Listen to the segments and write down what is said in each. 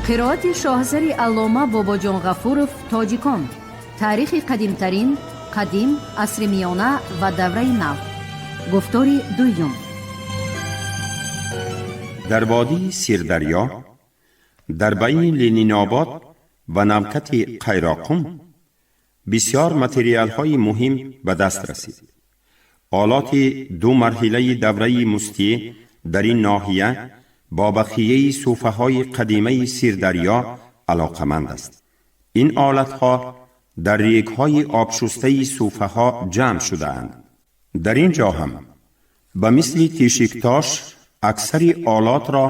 Қироати шоҳасари аллома Бобоҷон Ғафуров «Тоҷикон: таърихи қадимтарин, қадим, асри миёна ва давраи нав». Гуфтори дуюм. Дар водии Сирдарё, дар байни Ленинобод ва Навкати Қайроқум бисёр материалҳои муҳим ба даст расид. Олоти ду марҳилаи давраи Мустие дар ин ноҳия бо бақияи суфаҳои қадимаи Сирдарё алоқаманд аст. Ин олатҳо дар регҳои обшустаи суфаҳо ҷамъ шудаанд. Дар ин ҷо ҳам ба мисли Тишиктош аксари олотро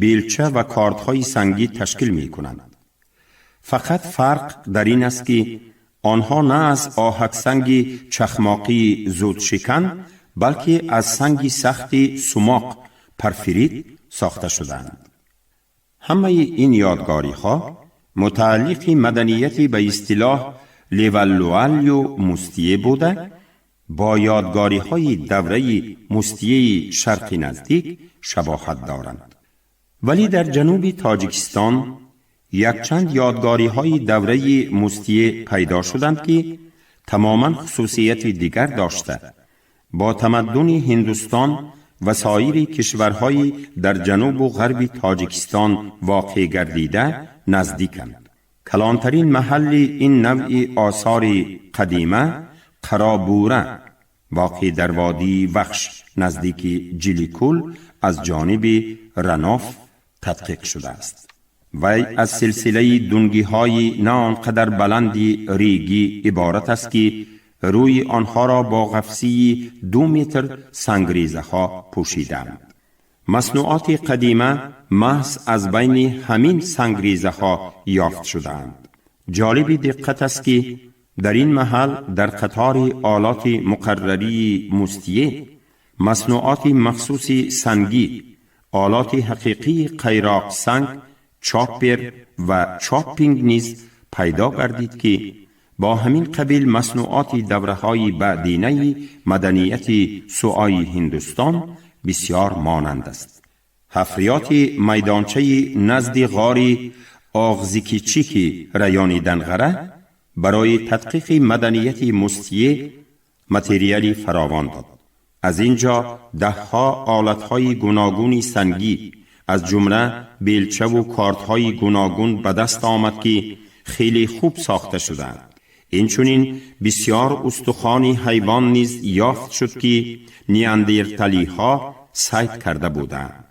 белча ва кардҳои сангӣ ташкил мекунанд. Фақат фарқ дар ин аст, ки онҳо на аз оҳаксанги чахмоқии зудшикан, балки аз санги сахти сумоқ, порфирит сохта шудаанд. Ҳамаи ин ёдгориҳо мутааллиқи маданияти ба истилоҳ леваллуалю мустие буда, бо ёдгориҳои давраи мустиеи Шарқи Наздик шабоҳат доранд. Вале дар ҷануби Тоҷикистон якчанд ёдгориҳои давраи мустие пайдо шуданд, ки тамоман хусусияти дигар дошта, бо тамаддуни Ҳиндустон ва соири кишварҳои дар ҷанубу ғарби Тоҷикистон воқеъ гардида наздиканд. Калонтарин маҳалли ин навъи осори қадима Қаробура, воқеъ дар водии Вахш, наздики Ҷиликул, аз ҷониби Раноф тадқиқ шудааст. Вай аз силсилаи дунгиҳои на он қадар баланди регӣ иборат аст, ки рӯи онҳоро бо ғафсии 2 метр сангрезаҳо пӯшидаанд. Маснуоти қадима маҳз аз байни ҳамин сангрезаҳо ёфт шудаанд. Ҷолиби диққат аст, ки дар ин маҳал дар қатори олоти муқаррарии мустие маснуоти махсуси сангӣ, олоти ҳақиқии қайроқ санг, чоппер ва чоппинг низ пайдо гардид, ки бо ҳамин қабил маснуоти давраҳои баъдинаи маданияти суои Ҳиндустон бисёр монанд аст. Ҳафриёти майдончаи назди ғори Оғзикичики райони Данғара барои тадқиқи маданияти мустие материали фаровон дод. Аз ин ҷо даҳҳо олатҳои гуногуни сангӣ, аз ҷумла белчаву кортҳои гуногун ба даст омад, ки хеле хуб сохта шудаанд. Инчунин бисёр устухони ҳайвон низ ёфт шуд, ки неандерталиҳо сайд карда буданд.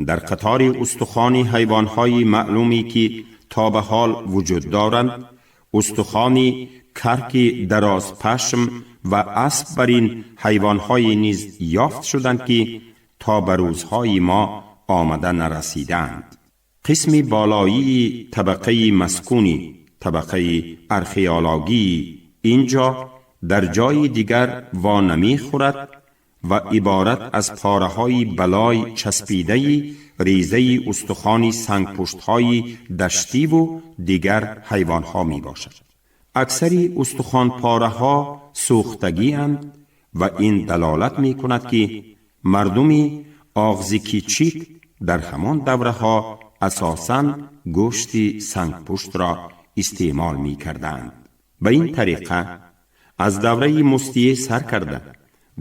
Дар қатори устухони ҳайвонҳои маълуме, ки то ба ҳол вуҷуд доранд, устухони карки дарозпашм ва асп бар ин ҳайвонҳое низ ёфт шуданд, ки то ба рӯзҳои мо омада нарасидаанд. Қисми болоии табақаи маскуни табақаи археологии ин ҷо дар ҷои дигар во намехӯрад ва иборат аз пораҳои балой часпидаи резаи устухони сангпуштҳои даштиву дигар ҳайвонҳо мебошад. Аксари устухонпораҳо сӯхтагианд ва ин далолат мекунад, ки мардуми Оғзикичик дар ҳамон давраҳо асосан гӯшти сангпуштро истеъмол мекарданд. Ба ин тариқа аз давраи мустие сар карда,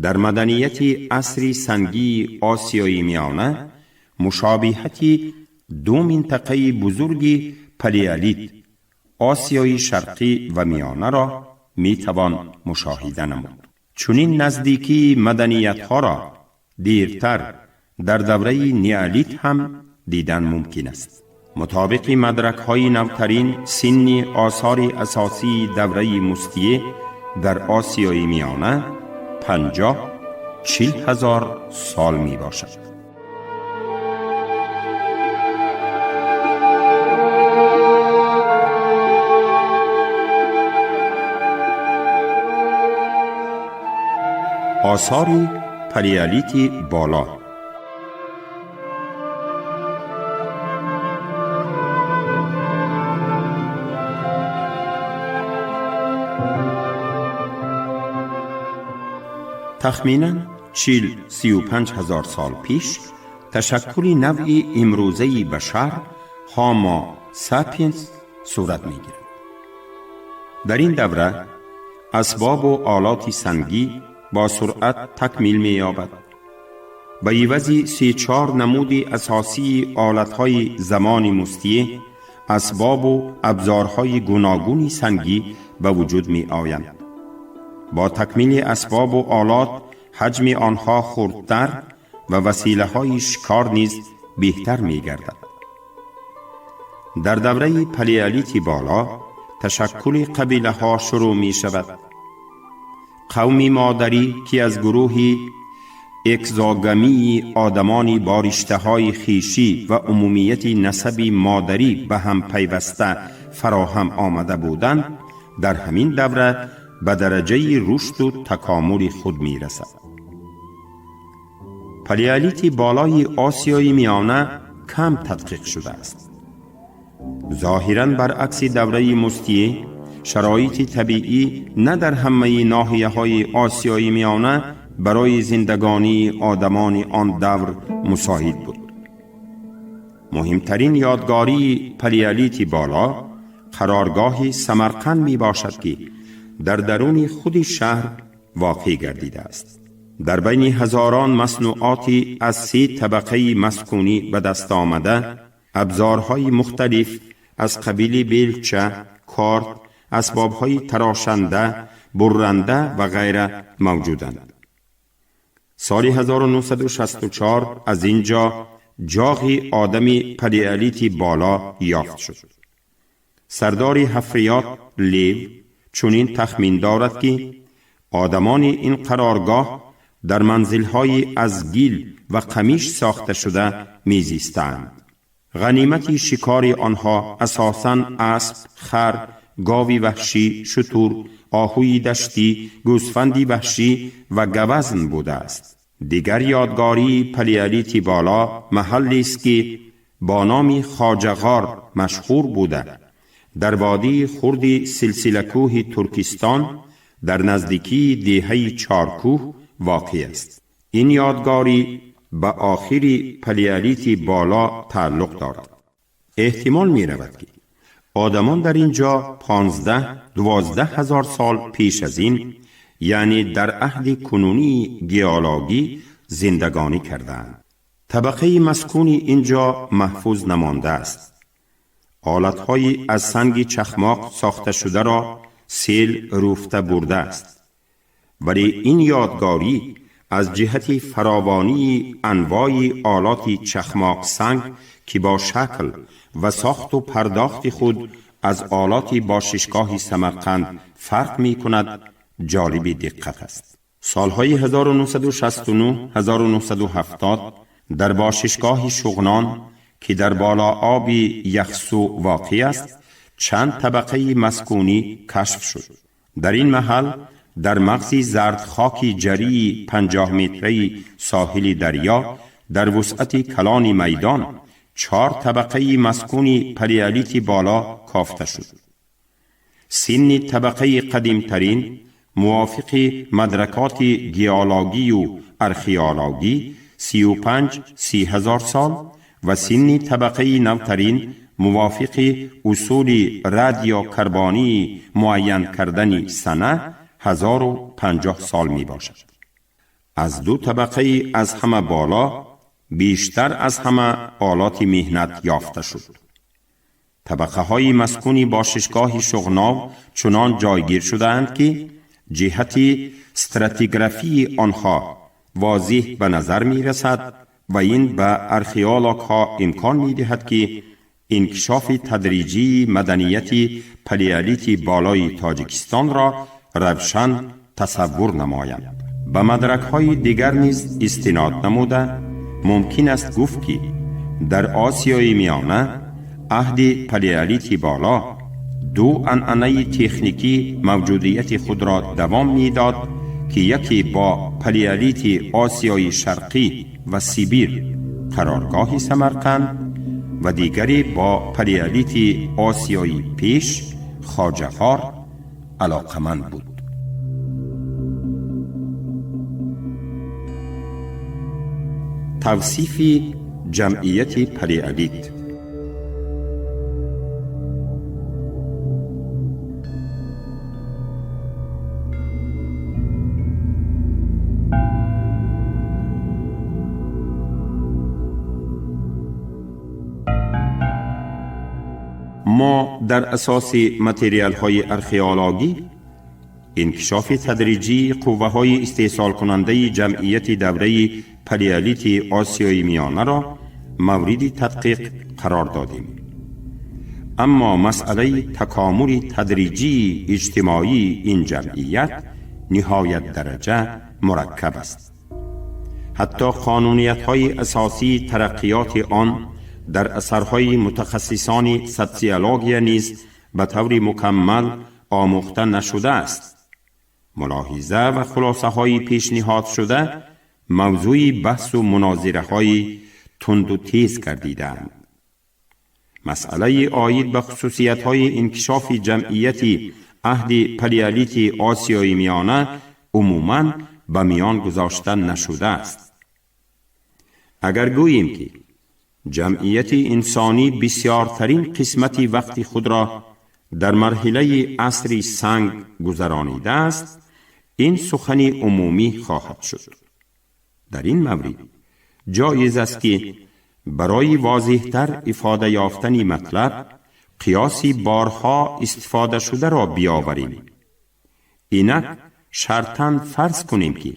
дар маданияти асри сангии Осиёи Миёна мушобиҳати ду минтақаи бузурги палеолит, Осиёи Шарқӣ ва Миёнаро метавон мушоҳида намуд. Чунин наздикии маданиятҳоро дертар дар давраи неолит ҳам дидан мумкин аст. Мутобиқи мадракҳои навтарин, синни осори асосии давраи мустие дар Осиёи Миёна 50-40 ҳазор сол мебошад. Осори палеолити боло. Тахминан 40-35 ҳазор сол пеш ташаккули навъи имрӯзаи башар, Homo Sapiens сурат мегирад. Дар ин давра асбобу олоти сангӣ бо суръат такмил меёбад. Ба ивази 3-4 намуди асосии олатҳои замони мустие асбобу абзорҳои гуногуни сангӣ ба вуҷуд меоянд. Бо такмили асбобу олот ҳаҷми онҳо хурдтар ва василаҳои шикор низ беҳтар мегардад. Дар давраи палеолити боло ташаккули қабилаҳо шурӯъ мешавад. Қавми модарӣ ки аз гурӯҳи экзогамии одамони бо риштаҳои хешӣ ва умумияти насаби модарӣ ба ҳам пайваста фароҳам омада буданд, дар ҳамин давра ба дараҷаи рушду такомули худ мерасад. Палеолити болои Осиёи Миёна кам тадқиқ шудааст. Зоҳиран баръакси давраи мустие, шароити табиӣ на дар ҳамаи ноҳияҳои Осиёи Миёна барои зиндагонии одамони он давр мусоид буд. Муҳимтарин ёдгории палеолити боло қароргоҳи Самарқанд мебошад, ки дар даруни худи шаҳр воқеъ гардидааст. Дар байни ҳазорон маснуоти аз 3 табақаи маскунӣ ба даст омада, абзорҳои мухталиф аз қабили белча, корд, асбобҳои тарошанда, бурранда ва ғайра мавҷуданд. Соли 1964 аз ин ҷо ҷоғи одами палеолити боло ёфт шуд. Сардори ҳафриёт Лев чунин тахмин дорад, ки одамони ин қароргоҳ дар манзилҳои аз гил ва қамиш сохта шуда мезистанд. Ғанимати шикори онҳо асосан асп, хар, гови ваҳшӣ, шутур, оҳуи даштӣ, гӯсфанди ваҳшӣ ва гавазн будааст. Дигар ёдгории палеолити боло маҳаллест, ки бо номи Хоҷағор машҳур буда, дар водии хурди силсилакӯҳи Туркистон дар наздикии деҳаи Чоркӯҳ воқеъ аст. Ин ёдгорӣ ба охири палеолити боло тааллуқ дорад. Эҳтимол меравад, ки одамон дар ин ҷо 15-12 ҳазор сол пеш аз ин, яъне дар аҳди кунунии геологӣ зиндагонӣ кардаанд. Табақаи маскуни ин ҷо маҳфуз намондааст. Олатҳои аз санги чахмоқ сохта шударо сел рӯфта бурдааст. Вале ин ёдгорӣ аз ҷиҳати фаровонии анвои олоти чахмоқ санг, ки бо шакл ва сохту пардохти худ аз олоти бошишгоҳи Самарқанд фарқ мекунад, ҷолиби диққат аст. Солҳои 1969-1970 дар бошишгоҳи Шуғнон, ки дар болооби Яхсу воқеъ аст, чанд табақаи маскунӣ кашф шуд. Дар ин маҳал дар мағзи зардхоки ҷарии 50 метраи соҳили дарё дар вусъати калони майдон 4 табақаи маскуни палеолити боло кофта шуд. Синни табақаи қадимтарин мувофиқи мадракоти геологию археологӣ 35-30 ҳазор сол ва синни табақаи навтарин мувофиқи усули радиокарбонии муайян кардани сана 1050 сол мебошад. Аз 2 табақаи аз ҳама боло бештар аз ҳама олоти меҳнат ёфта шуд. Табақаҳои маскуни бошишгоҳи Шуғнов чунон ҷойгир шудаанд, ки ҷиҳати стратиграфии онҳо возеҳ ба назар мерасад ва ин ба археологҳо имкон медиҳад, ки инкишофи тадриҷии маданияти палеолити болои Тоҷикистонро равшан тасаввур намоянд. Ба мадракҳои дигар низ истинод намуда мумкин аст гуфт, ки дар Осиёи Миёна аҳди палеолити боло 2 анъанаи техникӣ мавҷудияти худро давом медод, ки яке бо палеолити Осиёи Шарқӣ ва Сибир қароргоҳи Самарқанд ва дигаре бо палеолити Осиёи Пеш Хоҷағор алоқаманд буд. Тавсифи ҷамъияти палеолит. ما در اساس متریال های ارخئولوژی انکشاف تدریجی قوه های استحصال کننده جمعیت دوره پلیالیت آسیای میانه را مورد تدقیق قرار دادیم. اما مسئله تکامل تدریجی اجتماعی این جمعیت نهایت درجه مرکب است. حتی قانونیت های اساسی ترقیات آن در اثرهای متخصصان سوسیولوژی نیز به طور مکمل آموخته نشده است. ملاحظه و خلاصه های پیشنهاد شده موضوع بحث و مناظره های تند و تیز گردیدند. مسئله عاید به خصوصیت های انکشاف جمعیت عهد پلیالیت آسیای میانه عموماً به میان گذاشته نشده است. اگر گوییم که جمعیت انسانی بسیارترین قسمت وقت خود را در مرحله عصر سنگ گذرانیده است، این سخن عمومی خواهد شد. در این مورد جایز است که برای واضحتر افاده یافتن مطلب قیاسی بارها استفاده شده را بیاوریم. اینک شرطاً فرض کنیم که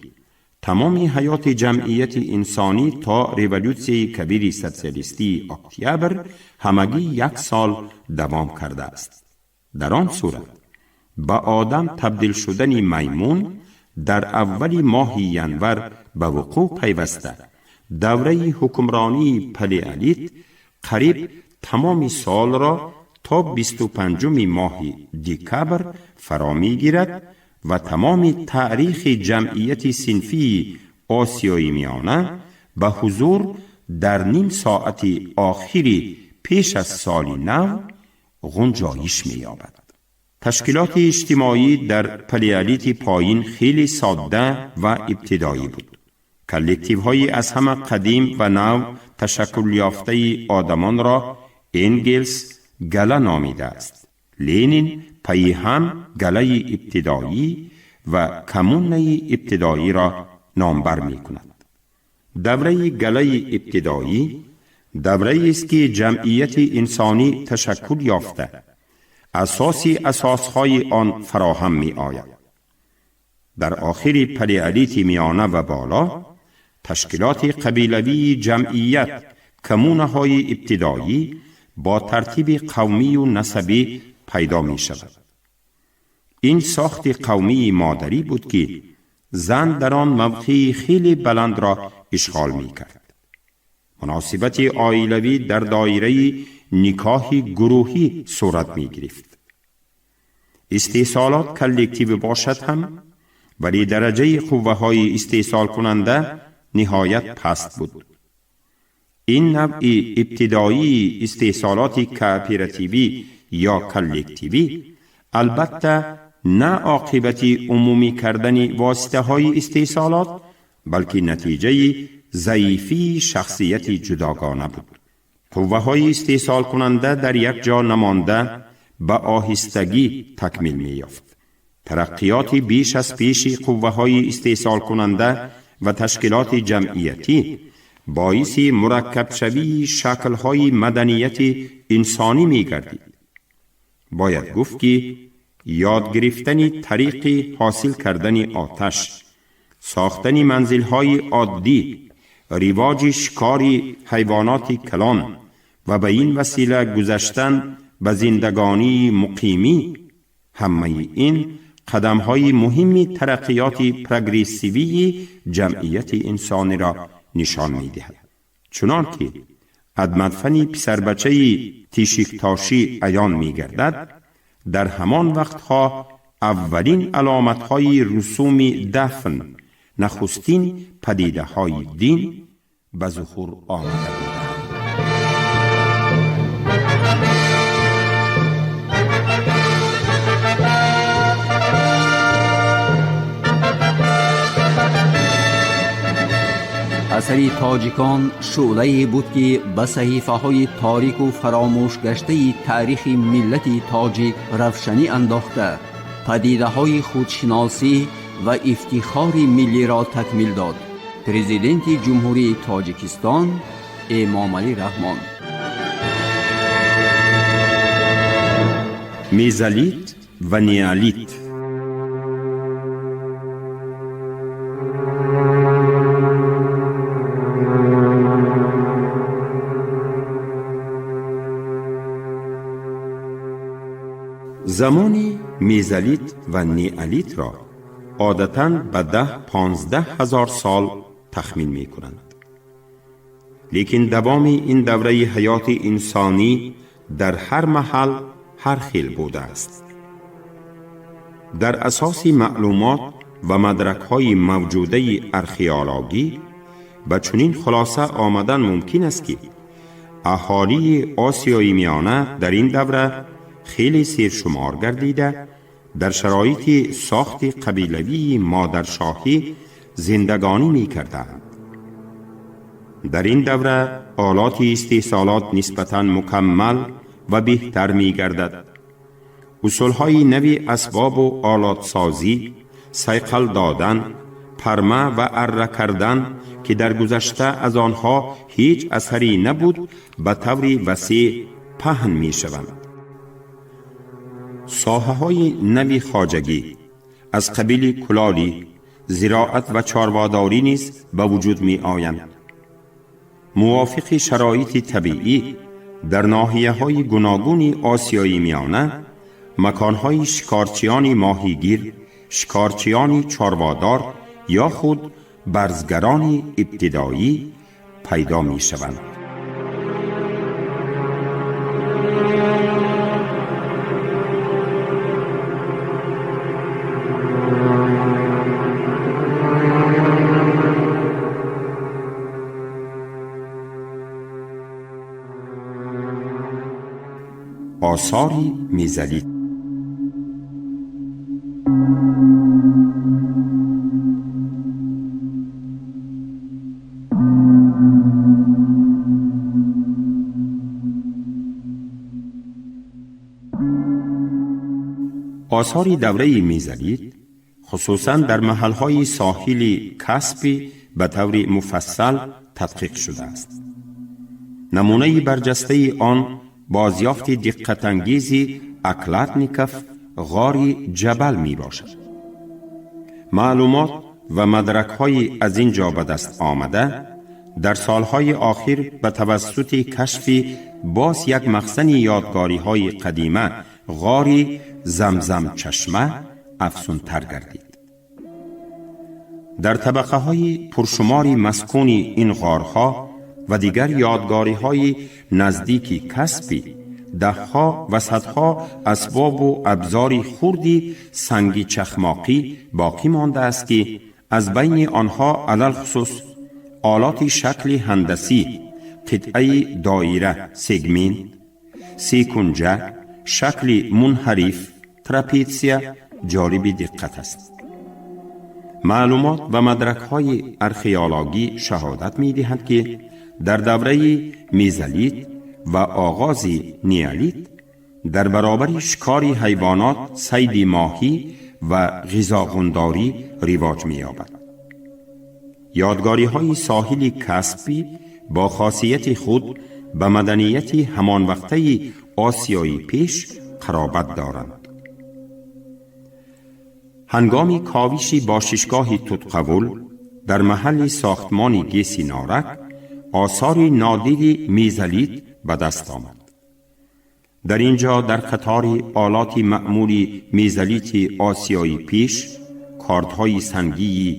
تمام حیات جمعیت انسانی تا رولوسیای کبیر سوسیالیستی اکتبر همگی 1 سال دوام کرده است. در آن صورت به آدم تبدیل شدن میمون در اول ماه ینور به وقوع پیوسته، دوره حکمرانی پلیالیت قریب تمام سال را تا 25 ماه دکبر فرا میگیرد و تمام تاریخ جمعیت صنفی آسیای میانه به حضور در نیم ساعت آخری پیش از سال نو گنجایش می‌یابد. تشکیلات اجتماعی در پلیالیت پایین خیلی ساده و ابتدایی بود. کلکتیو های از همه قدیم و نو تشکل یافته آدمان را انگلس گله نامیده است. لینین پی هم گله ابتدایی و کمونه ابتدایی را نامبر می کند. دوره گله ابتدایی دوره است که جمعیت انسانی تشکل یافته، اساسی اساسهای آن فراهم می آید. در آخر پلیالیت میانه و بالا تشکیلات قبیلوی جمعیت کمونه های ابتدایی با ترتیب قومی و نسبی پیدا می شود. این ساخت قومی مادری بود که زن در آن موقع خیلی بلند را اشغال می کرد. مناسبت عائلوی در دایره نکاح گروهی صورت می گرفت. استحصالات کلکتیو باشد هم، ولی درجه قوه های استحصال کننده نهایت پست بود. این نوع ابتدایی استحصالات کاپراتیوی یا کلکتیوی البته نه عاقبت عمومی کردن واسطه های استحصالات، بلکه نتیجه ضعیفی شخصیت جداگانه بود. قوه های استحصال کننده در یک جا نمانده به آهستگی تکمیل می یافت. ترقیات بیش از پیش قوه های استحصال کننده و تشکیلات جمعیتی باعث مرکب شوی شکل های مدنیت انسانی می گردید. باید گفت که یاد گرفتن طریق حاصل کردن آتش، ساختن منزل های عادی، رواج شکار حیوانات کلان و به این وسیله گذشتن به زندگانی مقیمی، همه این قدم های مهم ترقیات پروگرسیوی جمعیت انسانی را نشان می دهد. چنان که از مدفن پسربچه تیشیکتاشی عیان می گردد، در همان وقتها اولین علامتهای رسوم دفن، نخستین پدیده های دین به ظهور آمده بود. асари тоҷикон шӯълае буд, ки ба саҳифаҳои торику фаромӯшгаштаи таърихи миллати тоҷик равшанӣ андохта, падидаҳои худшиносӣ ва ифтихори миллиро такмил дод. Президенти Ҷумҳурии Тоҷикистон Эмомалӣ Раҳмон. Мезолит ва неолит. Замони мезолит ва неолитро одатан ба 10-15 ҳазор сол тахмин мекунанд. Лекин давоми ин давраи ҳаёти инсонӣ дар ҳар маҳал ҳар хел будааст. Дар асоси маълумот ва мадракҳои мавҷудаи археологӣ ба чунин хулоса омадан мумкин аст, ки аҳолии Осиёи Миёна дар ин давра хеле сершумор гардида, дар шароити сохти қабилавии модаршоҳӣ зиндагонӣ мекарданд. Дар ин давра олоти истеҳсолот нисбатан мукаммал ва беҳтар мегардад. Усулҳои нави асбобу олотсозӣ, сайқал додан, парма ва арра кардан, ки дар гузашта аз онҳо ҳеҷ асаре набуд, ба таври васеъ паҳн мешаванд. Соҳаҳои нави хоҷагӣ аз қабили кулолӣ, зироат ва чорводорӣ низ ба вуҷуд меоянд. Мувофиқи шароити табиӣ дар ноҳияҳои гуногуни Осиёи Миёна маконҳои шикорчиёни моҳигир, шикорчиёни чорводор ё худ барзгарони ибтидоӣ пайдо мешаванд. آثاری мезолит. Осори давраи мезолит хусусан дар маҳалҳои соҳили Каспӣ ба таври муфассал тадқиқ шудааст. Намунаи барҷастаи он бозёфти диққатангези Окладников ғори Ҷабал мебошад. Маълумот ва мадракҳои аз ин ҷо ба даст омада дар солҳои охир ба тавассути кашфи боз як махзани ёдгориҳои қадима, ғори Замзамчашма, афзунтар гардид. Дар табақаҳои пуршумори маскуни ин ғорҳо ва дигар ёдгориҳои наздики Каспӣ даҳҳо ва садҳо асбобу абзори хурди санги чахмоқӣ боқӣ мондааст, ки аз байни онҳо алалхусус олоти шакли ҳандасӣ, қитъаи доира, сегмент, секунҷа, шакли мунҳариф, трапетсия ҷолиби диққат аст. Маълумот ва мадракҳои археологӣ шаҳодат медиҳанд, ки дар давраи мезолит ва оғози неолит дар баробари шикори ҳайвонот сайди моҳӣ ва ғизоғундорӣ ривоҷ меёбад. Ёдгориҳои соҳили Каспӣ бо хосияти худ ба маданияти ҳамонвақтаи Осиёи Пеш қаробат доранд. Ҳангоми ковиши бошишгоҳи Тутқавул дар маҳалли сохтмони ГЭСи Норак осори нодири мезолит ба даст омад. Дар ин ҷо дар қатори олоти маъмули мезолити Осиёи Пеш, кордҳои сангии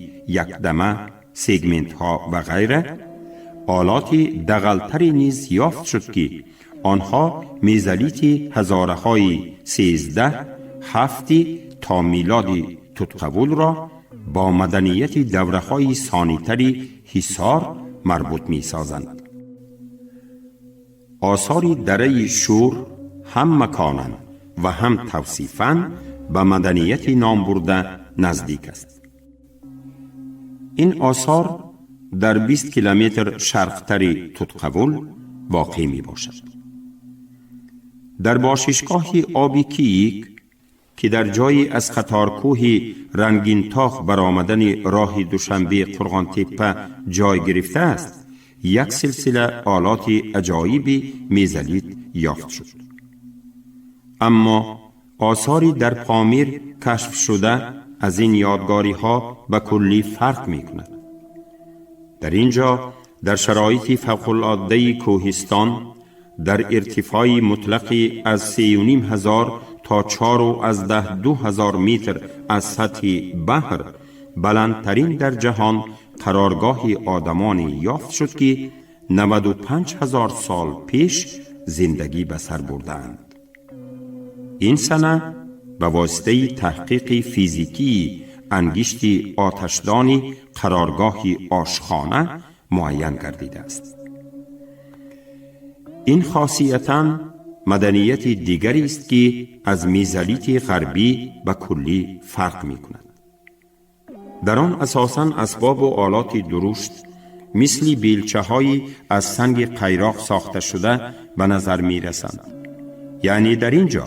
якдама, сегментҳо ва ғайра, олоти дағалтаре низ ёфт шуд, ки онҳо мезолити ҳазораҳои 13-7 то милоди Тутқавулро бо маданияти давраҳои сонитари Ҳисор марбут месозанд. Осори дараи Шур ҳам маконан ва ҳам тавсифан ба маданияти номбурда наздик аст. Ин осор дар 20 километр шарқтари Тутқавул воқеъ мебошад. Дар бошишгоҳи оби Киик, ки дар ҷойи аз қаторкӯҳи Рангинтоқ баромадани роҳи Душанбе Қурғонтеппа ҷой гирифтааст, як силсила олоти аҷоиби мезолит ёфт шуд. Аммо آثاری در پامیر کشف شده از این یادگاری ها به کلی فرق می کند. در اینجا در شرایط فوق العاده کوهستان در ارتفاع مطلق از 3,500 تا 4,200 متر از سطح بحر بلندترین در جهان قرارگاه آدمان یافت شد که 95,000 سال پیش زندگی به سر بردند. این سنه به واسطه تحقیق فیزیکی انگشت آتشدان قرارگاه آشخانه معین گردیده است. این خاصیتاً مدنیت دیگری است که از میزالیت غربی به کلی فرق می کند. در آن اساساً اسباب و آلات درشت مثل بیلچه های از سنگ قیراق ساخته شده به نظر می رسند. یعنی در اینجا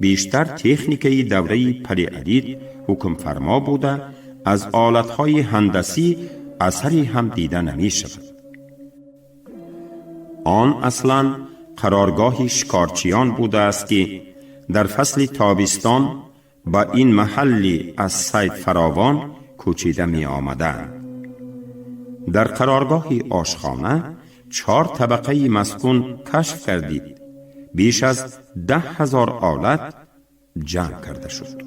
بیشتر تکنیک دوره پلیالیت حکم فرما بوده، از آلتهای هندسی اثری هم دیده نمی شود. آن اصلاً قرارگاه شکارچیان بوده است که در فصل تابستان با این محل از صید فراوان کوچیده می آمدند. در قرارگاه آشخانه 4 طبقه مسکون کشف کردید. بیش از 10,000 آلت جمع کرده شد.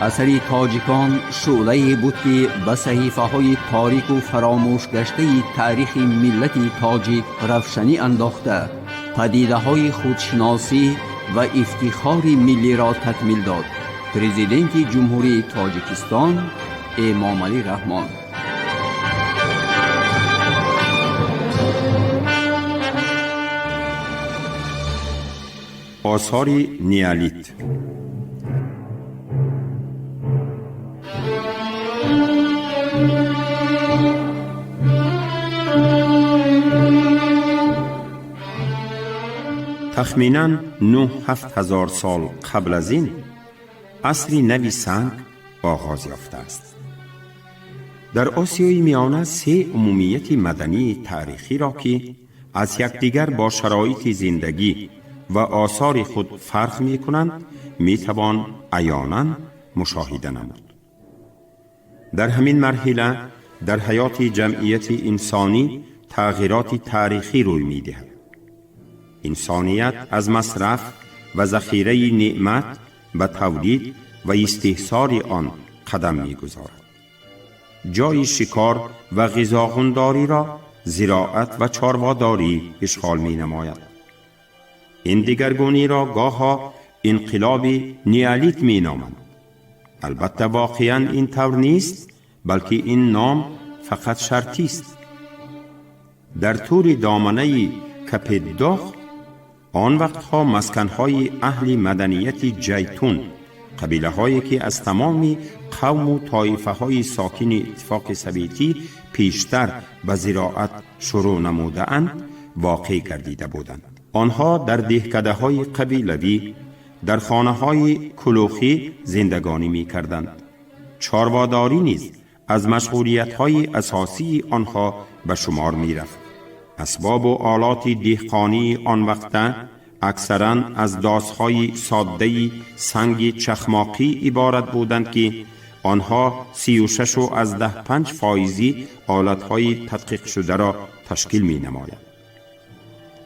اثر تاجیکان شعله بود که به صحیفه‌های تاریک و فراموش گشته تاریخ ملت تاجیک روشنی انداخته، پدیده‌های خودشناسی و افتخار ملی را تکمیل داد. پرزیدنت جمهوری تاجیکستان امامعلی رحمان. آثار نیالیت. تخمیناً 9-7 هزار سال قبل از این عصر نوی سنگ آغاز یافته است. در آسیای میانه 3 عمومیت مدنی تاریخی را که از یکدیگر با شرایط زندگی و آثار خود فرق می کنند می توان عیاناً مشاهده نمود. در همین مرحله در حیات جمعیت انسانی تغییرات تاریخی روی می دهد. انسانیت از مصرف و ذخیره نعمت به تولید و استحصال آن قدم می گذارد. جای شکار و غذاخونداری را زراعت و چارواداری اشغال می نماید. این دیگرگونی را گاها انقلاب نیالیت می نامند. البته واقعا این طور نیست، بلکه این نام فقط شرطی است. در طول دامنه کپداغ آن وقتها مسکنهای اهل مدنیت جیتون، قبیله هایی که از تمام قوم و طایفه های ساکن اتفاق سویتی پیشتر به زراعت شروع نموده اند، واقع گردیده بودند. آنها در دهکده های قبیلوی در خانه های کلوخی زندگانی می کردند. چارواداری نیز از مشغولیت های اساسی آنها به شمار می رفت. اسباب و آلات دهقانی آن وقت اکثراً از داسهای ساده سنگ چخماقی عبارت بودند که آنها 36.5% آلتهای تدقیق شده را تشکیل می نماید.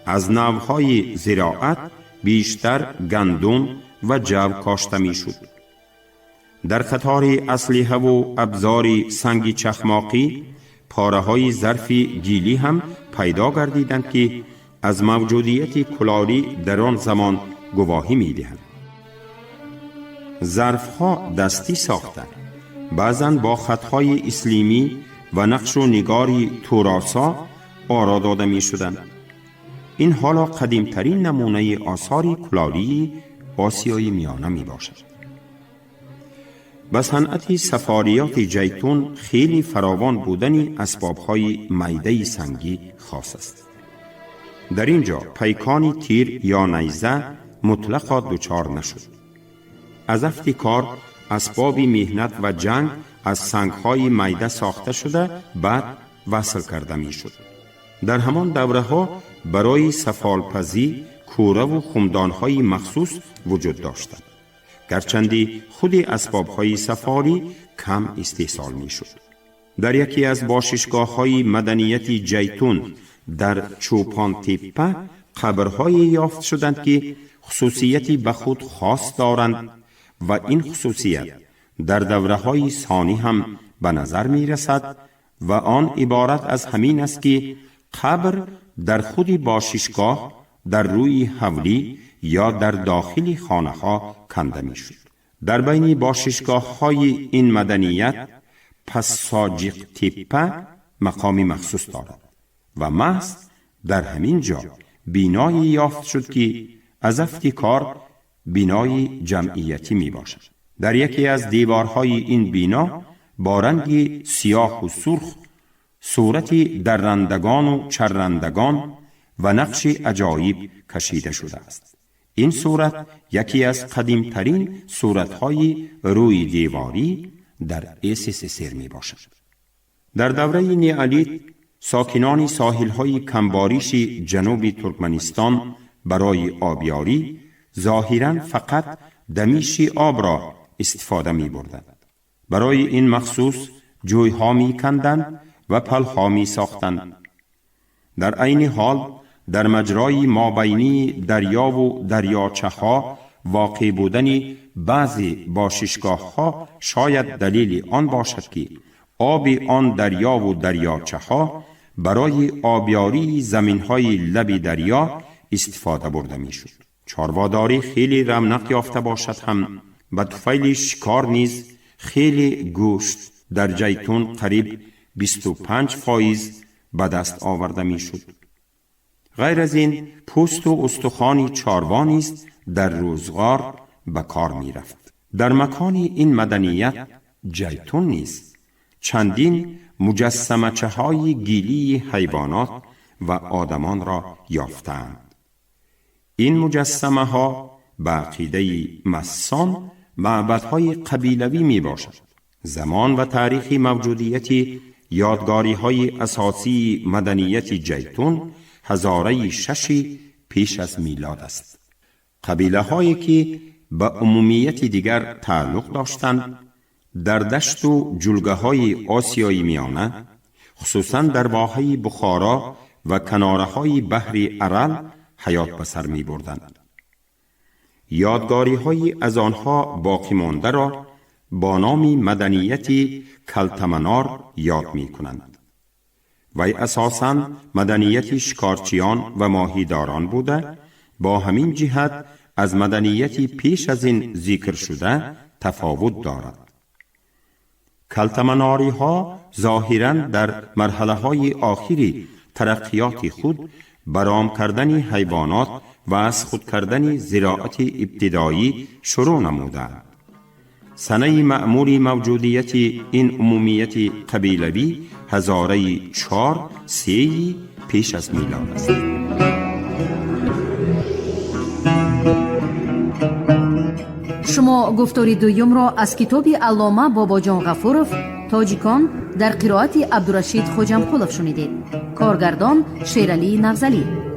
از نوهای زراعت بیشتر گندم و جو کاشته می شد. در قطار اسلحه و ابزار سنگ چخماقی پاره های ظرف گیلی هم پیدا گردیدند که از موجودیت کلالی در آن زمان گواهی می دهند. ظرف ها دستی ساخته، بعضاً با خطهای اسلیمی و نقش و نگاری توراسا آرا داده می شدند. این حالا قدیمترین نمونه آثار کلالی آسیای میانه می باشد. به صنعت سفاریات جیتون خیلی فراوان بودن اسبابهای میده سنگی خاص است. در اینجا پیکان تیر یا نیزه مطلقا دچار نشد. از افت کار اسباب مهنت و جنگ از سنگهای میده ساخته شده بعد وصل کرده می شد. در همان دوره ها برای سفالپزی کوره و خمدان‌های مخصوص وجود داشتند. گرچندی خود اسباب‌های سفاری کم استحصال می‌شد. در یکی از باششگاه‌های مدنیت جیتون در چوپان تپه قبرهای یافت شدند که خصوصیتی به خود خاص دارند و این خصوصیت در دوره‌های ثانی هم به نظر می رسد و آن عبارت از همین است که قبر در خود باششگاه در روی حولی یا در داخل خانه ها کنده می شد. در بین باششگاه های این مدنیت پساجیق تپه مقام مخصوص دارد و محض در همین جا بینایی یافت شد که از افتکار بینای جمعیتی می باشد. در یکی از دیوارهای این بینا با رنگ سیاه و سرخ صورت درندگان و چرندگان و نقش عجایب کشیده شده است. این صورت یکی از قدیمترین صورتهای روی دیواری در SSSR می باشد. در دوره نیالیت ساکنان ساحل‌های کمباریش جنوب ترکمنستان برای آبیاری ظاهراً فقط دمیش آب را استفاده می بردند. برای این مخصوص جویها می کندند و پلها می ساختند. در عین حال در مجرای مابینی دریا و دریاچه ها واقع بودن بعضی باششگاه ها شاید دلیل آن باشد که آب آن دریا و دریاچه ها برای آبیاری زمین های لب دریا استفاده برده می شد. چارواداری خیلی رونق یافته باشد هم به طفیل شکار نیز خیلی گوشت در جیتون قریب 25% به دست آورده می شد. غیر از این پوست و استخوان چاروا نیز در روزگار به کار می رفت. در مکان این مدنیت جیتون نیز چندین مجسمچه های گیلی حیوانات و آدمان را یافتند. این مجسمه ها به عقیده مسان معبدهای قبیلوی می باشد. زمان و تاریخ موجودیت یادگاری های اساسی مدنیت جیتون هزاره 6 پیش از میلاد است. قبیله هایی که به عمومیت دیگر تعلق داشتند در دشت و جلگه های آسیای میانه، خصوصا در واحه بخارا و کناره های بحر ارل حیات به سر می بردند. یادگاری های از آنها باقی مانده را با نام مدنیت کلتمنار یاد می کنند. وی اساساً مدنیت شکارچیان و ماهیداران بوده، با همین جهت از مدنیت پیش از این ذکر شده تفاوت دارد. کلتمناری ها ظاهراً در مرحله های آخری ترقیات خود برام کردن حیوانات و از خود کردن زراعت ابتدایی شروع نمودند. سنه معمول موجودیت این عمومیت قبیلوی هزاره 4-3 پیش از میلاد است. شما گفتاری دوم را از کتاب علامه باباجان غفورов тоҷикон дар қироати Абдурашид Хоҷамқулов шунидед. Коргардон Шералӣ Навзалӣ.